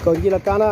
Tus nce los kab na.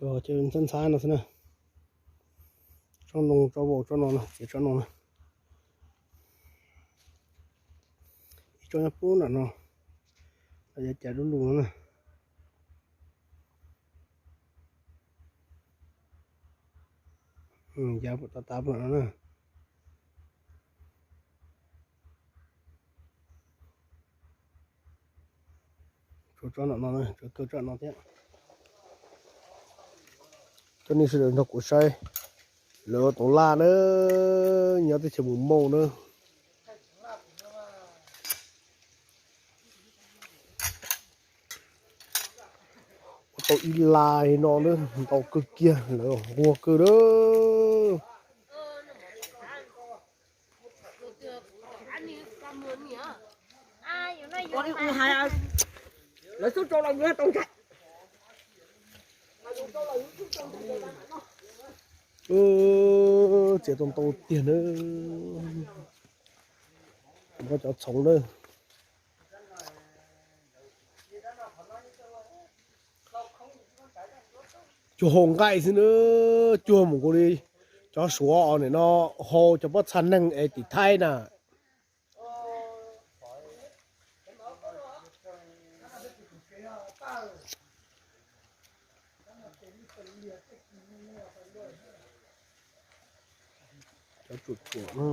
Ntxhab ntxhab no xwb na. Tsob ntoo tsob vau tsob no na, txiav tsob no na. Ib tsob nyob pub nram no, yav cas dub lug no na. Yav tav tav pub nram no na. Tshuav tsob nram no, tshuav kawg tsob nram no thiab. Coj nej sawv daws nrog kuv saib lawv ua toov laj na, nyob teb chaws Mus Mooj na. Ua tau ib laj no na, ntau kawg kiag, lawv nquag kawg na. Lawv xub rau los yuav tau ntsais. Txiav tau ntau tiag na. Muab cov txhoov na. Cuag hau nqaij xwb na, cuag mus nkaus li cov Suav os, nim no hau cov pob txha neeg es tim Thaib na. Cov tsuam tsuam no.